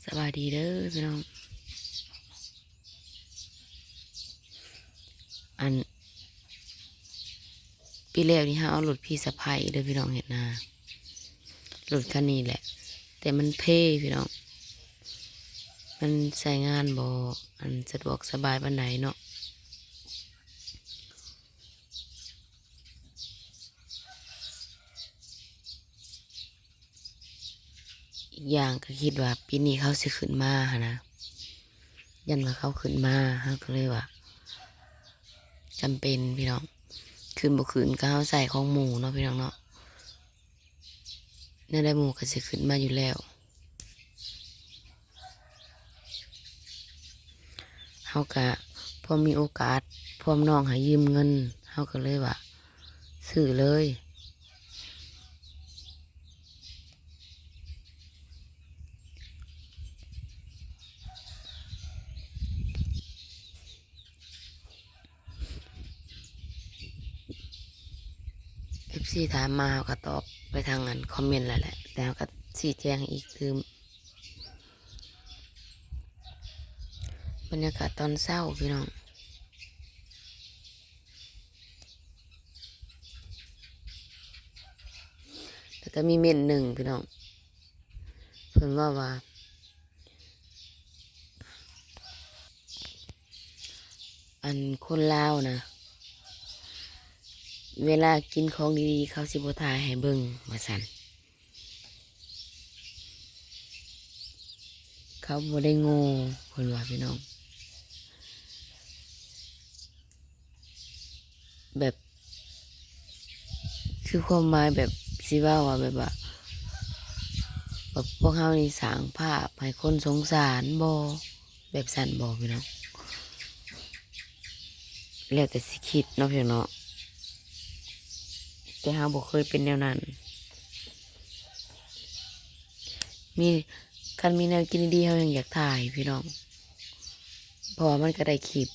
ສະບາຍດີເດີພີ່ນ້ອງ. ອັນ ປີແລ້ວນີ້ເຮົາເອົາລົດພີ່ສະໃພ້ເດີພີ່ນ້ອງເຮັດນາ. ລົດຄັນນີ້ແຫຼະ ແຕ່ມັນເພພີ່ນ້ອງ. ມັນໃຊ້ງານບໍ່ ອັນ ສະດວກສະບາຍປານໃດເນາະ. ອີກຢ່າງກໍຄິດວ່າປີນີ້ເຂົາຊິຂຶ້ນມາຫັ້ນນະ, ຢ້ານວ່າເຂົາຂຶ້ນມາ ເຮົາກໍເລີຍວ່າຈຳເປັນພີ່ນ້ອງ. ຂຶ້ນບໍ່ຂຶ້ນກໍເຮົາໃຊ້ຂອງໝູ່ເນາະພີ່ນ້ອງເນາະ, ແນວໃດໝູ່ກໍຊິຂຶ້ນມາຢູ່ແລ້ວ. ເຮົາກະພໍມີໂອກາດ ພວກນ້ອງໃຫ້ຢືມເງິນ ເຮົາກໍເລີຍວ່າຊື້ເລີຍ. ເອັຟຊີຖາມມາ ເຮົາກໍຕອບໄປທາງອັນຄອມເມັນແລ້ວແຫຼະ ແຕ່ເຮົາກໍຊີ້ແຈງອີກຕື່ມ. ບັນຍາກາດຕອນເຊົ້າພີ່ນ້ອງ, ແລ້ວກໍມີເມັນໜຶ່ງພີ່ນ້ອງ ເພິ່ນເວົ້າວ່າ ອັນຄົນລາວນະ ເວລາກິນຂອງດີໆ ເຂົາຊິບໍ່ຖ່າຍໃຫ້ເບິ່ງວ່າຊັ້ນ. ເຂົາບໍ່ໄດ້ໂງ່ ເພິ່ນວ່າພີ່ນ້ອງ. ແບບ ຄືຄວາມໝາຍແບບຊິເວົ້າວ່າ ແບບວ່າ ແບບພວກເຮົານີ້ສ້າງພາບໃຫ້ຄົນສົງສານບໍ່ ແບບຊັ້ນບໍ່ພີ່ນ້ອງ? ແລ້ວແຕ່ຊິຄິດເນາະພີ່ນ້ອງເນາະ, ແຕ່ເຮົາບໍ່ເຄີຍເປັນແນວນັ້ນ. ມີ ຄັນມີແນວກິນດີໆ ເຮົາຍັງຢາກຖ່າຍພີ່ນ້ອງ ເພາະວ່າມັນກໍໄດ້ຄລິບ.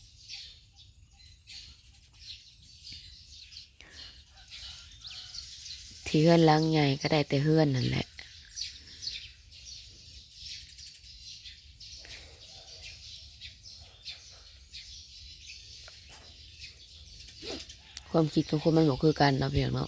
ທີ່ເຮືອນຫຼັງໃຫຍ່ກໍໄດ້ແຕ່ເຮືອນນັ້ນແຫຼະ. ຄວາມຄິດຂອງຄົນມັນບໍ່ຄືກັນເນາະ ພີ່ນ້ອງເນາະ.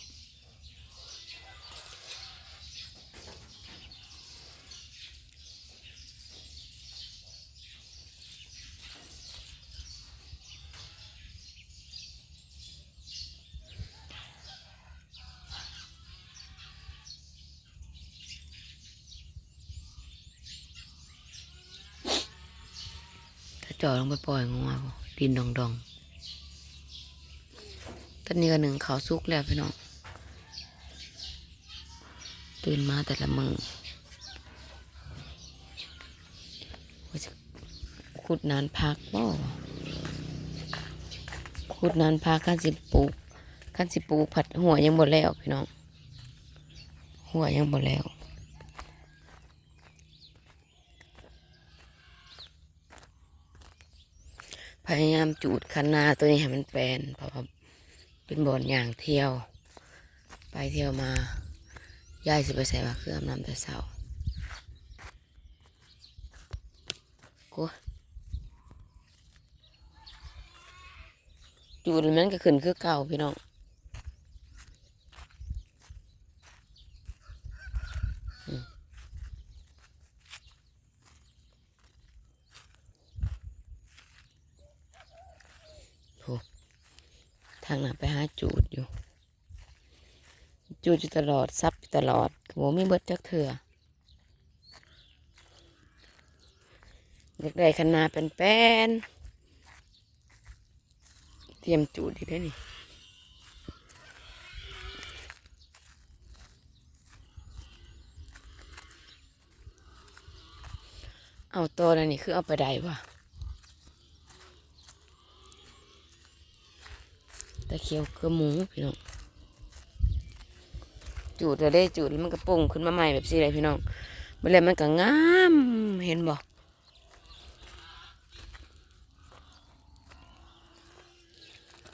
ເຂົາເຈາະລົງໄປປ່ອຍງົວ ດິນດອງໆ. ຕອນນີ້ກໍໜຶ້ງເຂົ້າສຸກແລ້ວພີ່ນ້ອງ. ຕື່ນມາແຕ່ລະມື້ ວ່າຊິຂຸດໜານຜັກບໍ່? ຂຸດໜານຜັກ ຄັນຊິປູກ ຄັນຊິປູກພັດຮົ້ວຍັງບໍ່ແລ້ວພີ່ນ້ອງ, ຮົ້ວຍັງບໍ່ແລ້ວ. ພະຍາຍາມຈູດຄັນນາໂຕນີ້ໃຫ້ມັນແປນ ເພາະວ່າເປັນບ່ອນຍ່າງທ່ຽວໄປທ່ຽວມາ. ຍາຍຊິໄປໃສວະ ຄືອາບນ້ຳແຕ່ເຊົ້າ. ໂອ້ຍ ຈູດແລ້ວມັນກໍຂຶ້ນຄືເກົ່າພີ່ນ້ອງ. ໂອ້ ທາງໜ້າໄປຫາຈູດຢູ່ ຈູດຢູ່ຕະຫຼອດ ສັບຢູ່ຕະຫຼອດ ກໍບໍ່ມີເບິດຈັກເທື່ອ. ຢາກໄດ້ຄັນນາແປນໆ. ຕຽມຈູດອີກເດ້ນີ້. ເອົາ ຕອນອັນນີ້ຄືເອົາໄປໄດ້ວະ? ຕາຂຽວຄືໝູພີ່ນ້ອງ. ຈູດແລ້ວເດ້ ຈູດແລ້ວມັນກໍປົ່ງຂຶ້ນມາໃໝ່ແບບຊີ້ແຫຼະພີ່ນ້ອງ. ບັດແລ້ວມັນກໍງາມ ເຫັນບໍ່?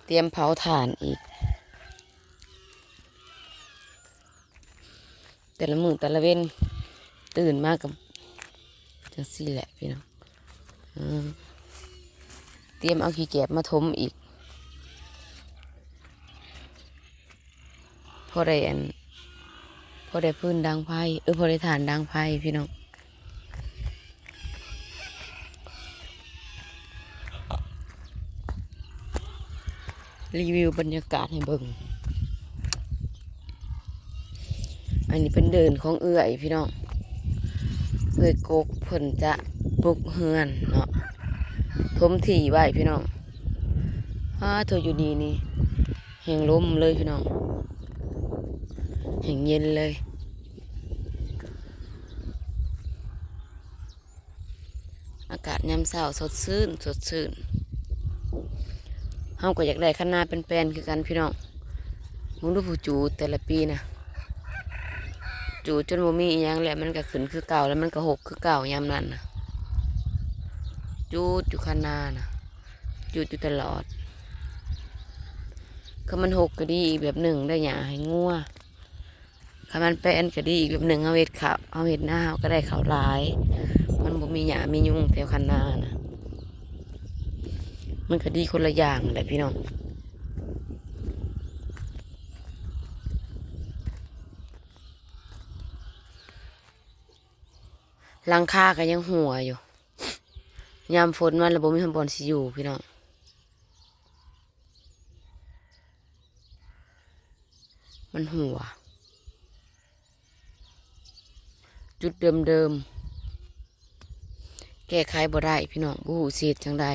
ຕຽມເຜົາຖ່ານອີກ ແຕ່ລະມື້ແຕ່ລະເວັນ ຕື່ນມາກໍ ຈັ່ງຊີ້ແຫຼະພີ່ນ້ອງ. ເອີ ຕຽມເອົາຂີ້ແກບມາຖົມອີກ ພໍໄດ້ອັນ ພໍໄດ້ຟືນດັງໄຟ ເອີ ພໍໄດ້ຖ່ານດັງໄຟພີ່ນ້ອງ. ຣີວິວບັນຍາກາດໃຫ້ເບິ່ງ. ອັນນີ້ເປັນເດີ່ນຂອງເອື້ອຍພີ່ນ້ອງ ເອື້ອຍກົກເພິ່ນຈະປຸກເຮືອນເນາະ ຖົມທີ່ໄວ້ພີ່ນ້ອງ. ອ້າ ໂທ້ ຢູ່ດີນີ້ແຮງລົມເລີຍພີ່ນ້ອງ ແຮງເຢັນເລີຍ. ອາກາດຍາມເຊົ້າສົດຊື່ນ ສົດຊື່ນ. ເຮົາກໍຢາກໄດ້ຄັນນາແປນໆຄືກັນພີ່ນ້ອງ. ເບິ່ງດູຜູ້ຈູດແຕ່ລະປີນະ ຈູດຈົນບໍ່ມີອີ່ຫຍັງແລ້ວ ມັນກໍຂຶ້ນຄືເກົ່າ ແລ້ວມັນກໍຫົກຄືເກົ່າຍາມນັ້ນນະ. ຈູດຢູ່ຄັນນານະ ຈູດຢູ່ຕະຫຼອດ. ຄັນມັນຫົກກໍດີອີກແບບໜຶ່ງ ໄດ້ຫຍ້າໃຫ້ງົວ. ຄັນມັນແປນກໍດີອີກແບບໜຶ່ງ ເຮົາເຮັດເຂົ້າ ເຮົາເຮັດນາ ເຮົາກໍໄດ້ເຂົ້າຫຼາຍ ມັນບໍ່ມີຫຍ້າມີຍຸງແຖວຄັນນານະ ມັນກໍດີຄົນລະຢ່າງແຫຼະພີ່ນ້ອງ. ຫຼັງຄາກໍຍັງຮົ່ວຢູ່ ຍາມຝົນມາແລ້ວບໍ່ມີບ່ອນຊິຢູ່ພີ່ນ້ອງ. ມັນຮົ່ວ ຈຸດເດີມໆ ແກ້ໄຂບໍ່ໄດ້ພີ່ນ້ອງ ບໍ່ຮູ້ຊິເຮັດຈັ່ງໃດ.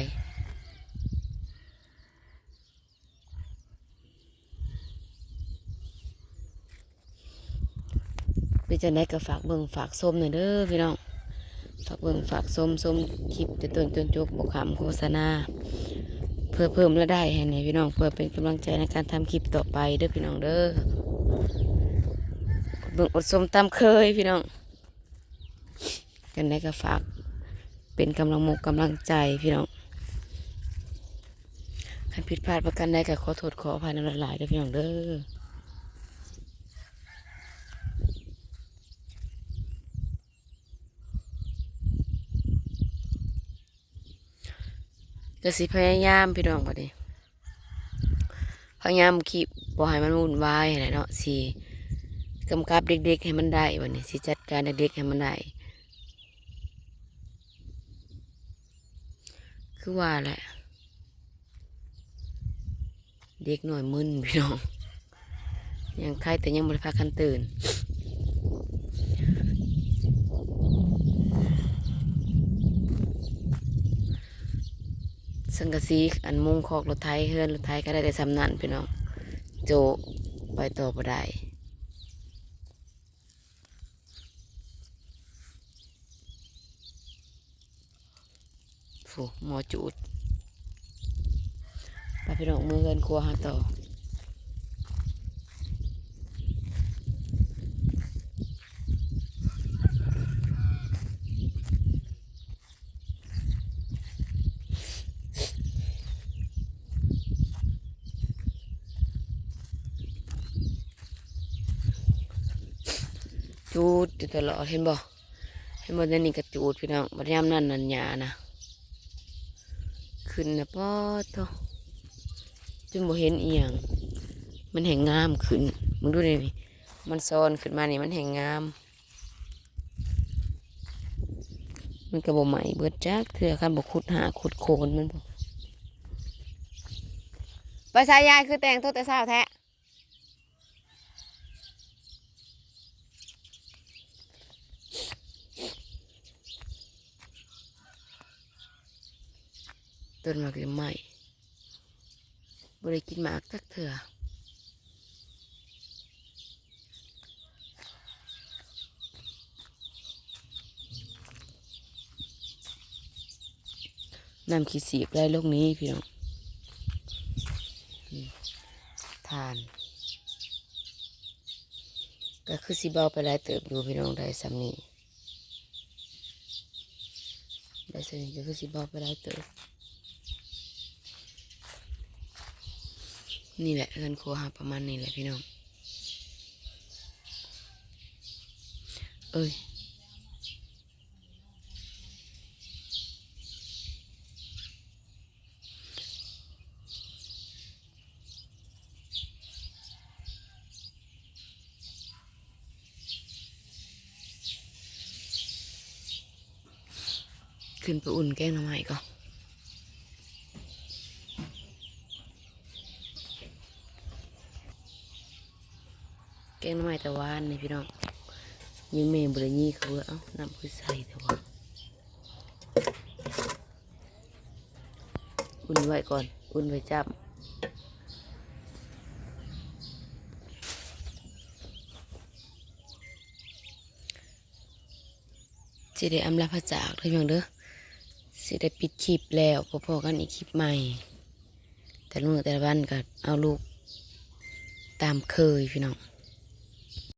ເປັນຈັ່ງໃດກໍຝາກເບິ່ງຝາກຊົມແດ່ເດີພີ່ນ້ອງ ຝາກເບິ່ງຝາກຊົມ ຊົມຄລິບແຕ່ຕົ້ນຈົນຈົບ ບໍ່ຂ້າມໂຄສະນາ ເພື່ອເພີ່ມລາຍໄດ້ໃຫ້ແດ່ພີ່ນ້ອງ ເພື່ອເປັນກຳລັງໃຈໃນການທຳຄລິບຕໍ່ໄປເດີພີ່ນ້ອງເດີ. ເບິ່ງອົດຊົມຕາມເຄີຍພີ່ນ້ອງ. ຈັ່ງໃດກໍຝາກເປັນກຳລັງມົກກຳລັງໃຈພີ່ນ້ອງ. ຄັນຜິດພາດປະການໃດກໍຂໍໂທດຂໍອະໄພນຳຫຼາຍໆເດີພີ່ນ້ອງເດີ. ກໍຊິພະຍາຍາມພີ່ນ້ອງ ບັດນີ້ ພະຍາຍາມຄິດບໍ່ໃຫ້ມັນວຸ່ນວາຍຫັ້ນແຫຼະເນາະ ຊິກຳກັບເດັກໆໃຫ້ມັນໄດ້ ບັດນີ້ຊິຈັດການເດັກໆໃຫ້ມັນໄດ້. ຄືວ່າແຫຼະ ເດັກນ້ອຍມຶນພີ່ນ້ອງ ຍັງໄຄແຕ່ຍັງບໍ່ໄດ້ພາກັນຕື່ນ. ສັງກະສີອັນມຸງຄອກລົດໄຖ ເຮືອນລົດໄຖກໍໄດ້ແຕ່ສ່ຳນັ້ນພີ່ນ້ອງ ໂຈະ ໄປຕໍ່ບໍ່ໄດ້. ໂອ້ ໝໍຈູດ ໄປພີ່ນ້ອງ ເມືອເຮືອນຄົວເຮົາຕໍ່. ຈູດຢູ່ຕະຫຼອດ ເຫັນບໍ່? ເຫັນບໍ່? ແນວນີ້ກໍຈູດພີ່ນ້ອງ ບັດຍາມນັ້ນນັ້ນຫຍ້ານະ ຂຶ້ນນະ ປາດໂທ້ ຈົນບໍ່ເຫັນອີ່ຫຍັງ ມັນແຮ່ງງາມຂຶ້ນ. ເບິ່ງດູນີ້ ມັນຊອນຂຶ້ນມານີ້ ມັນແຮ່ງງາມ. ມັນກໍບໍ່ໄໝ້ເບິດຈັກເທື່ອ ຄັນບໍ່ຂຸດຫາຂຸດໂຄນມັນ. ໄປໃສຍາຍ ຄືແຕ່ງຕົວແຕ່ເຊົ້າແທ້? ຕົ້ນໝາກລິມໄມ້ ບໍ່ໄດ້ກິນໝາກຈັກເທື່ອ. ນ້ຳຂີ້ສີກໄຫຼລົງນີ້ພີ່ນ້ອງ ອືມ ຖ່ານ ກໍຄືຊິເບົາໄປຫຼາຍເຕີບຢູ່ພີ່ນ້ອງ ໄດ້ສ່ຳນີ້ ໄດ້ສ່ຳນີ້ກໍຄືຊິເບົາໄປຫຼາຍເຕີບ. ນີ້ແຫຼະ ເຮືອນຄົວເຮົາປະມານນີ້ແຫຼະພີ່ນ້ອງເອີຍ. ຂຶ້ນໄປອຸ່ນແກງໜໍ່ໄມ້ກ່ອນ. ແກງໜໍ່ໄມ້ແຕ່ວານນີ້ພີ່ນ້ອງ ຍັງແມ່ບໍ່ໄດ້ຫຍິບເຂົ້າເບິ່ງ. ເອົ້າ ນ້ຳຄືໃສແທ້ວະ? ອຸ່ນໄວ້ກ່ອນ ອຸ່ນໄວ້ຈ້ຳ. ຊິໄດ້ອຳລາພາຈາກເດີພີ່ນ້ອງເດີ ຊິໄດ້ປິດຄລິບແລ້ວ. ພໍ້ໆກັນອີກຄລິບໃໝ່. ແຕ່ລະມື້ແຕ່ລະວັນກໍເອົາລູກຕາມເຄີຍພີ່ນ້ອງ.